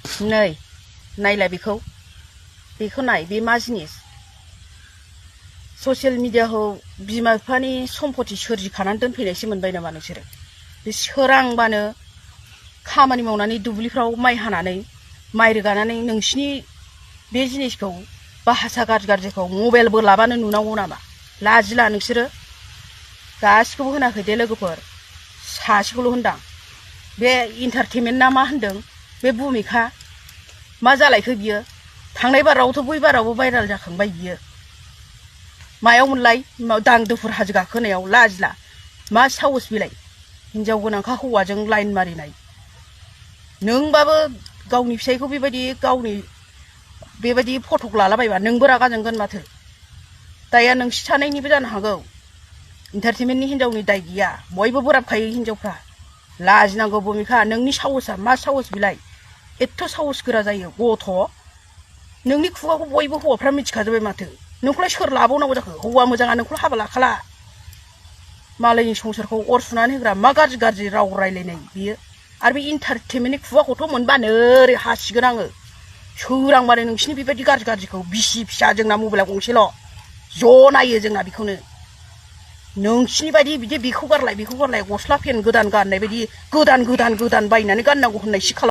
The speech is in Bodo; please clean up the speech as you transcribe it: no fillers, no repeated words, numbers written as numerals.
नै नायलाय बेखौ नाय बे मा जिनिस ससियेल मिडियाखौ बिमा बिफानि सम्पति सोरजिखानानै दोनफैनायसो मोनबाय नामा नोंसोरो बे सोरांबानो खामानि मावनानै दुब्लिफ्राव माइ हानानै माइ रोगानानै नोंसिनि बे जिनिसखौ भाषा गाज्रिखौ मबाइलबो लाबानो नुनांगौ नामा लाजिला नोंसोरो गासिखौबो होनाखै दे लोगोफोर सासेखौल' होनदां बे इन्टारटेनमेन्ट ना मा होनदों बे भुमिका मा जालायखो बियो थांनाय बारावथ' बै बारावबो भाइराल जाखांबाय बियो मायाव मोनलाय दांदोफोर हाजो गाखोनायाव लाजिला मा साहस बिलाय हिनजाव गोनांखा हौवाजों लाइन मारिनाय नोंबाबो गावनि फिसायखौ बेबायदि फटक लालाबायबा नोंबो रागा जोंगोन माथो दाया नोंसि सानैनिबो जानो हागौ इन्टारटेनमेन्टनि हिनजावनि दाय गैया बयबो बोराबखायो हिनजावफ्रा लाजिनांगौ भुमिका नोंनि साहसआ मा साहस बिलाय एथ' साहस गोरा जायो गथ' नोंनि खुगाखौ बयबो हौवाफ्रा मिथिखाजोबबाय माथो नोंखौलाय सोर लाबावनांगौ जाखो हौवा मोजाङा नोंखौल' हाबा लाखाला मालायनि संसारखौ अर सुनानै होग्रा मा गाज्रि राव रायलायनाय बियो आरो बे इन्टारटेनमेन्टनि खुगाखौथ' मोनबानो ओरै हासिगोन आङो सोरांबानो नोंसिनि बेबायदि गाज्रिखौ बिसि फिसा जोंना मबाइला गंसेल' ज' नायो जोंना बेखौनो नोंसिनि बायदि बिदि बेखौ गारलाय गस्ला पेन गोदान गाननाय बायदि गोदान बायनानै गाननांगौ होननायसो खालाम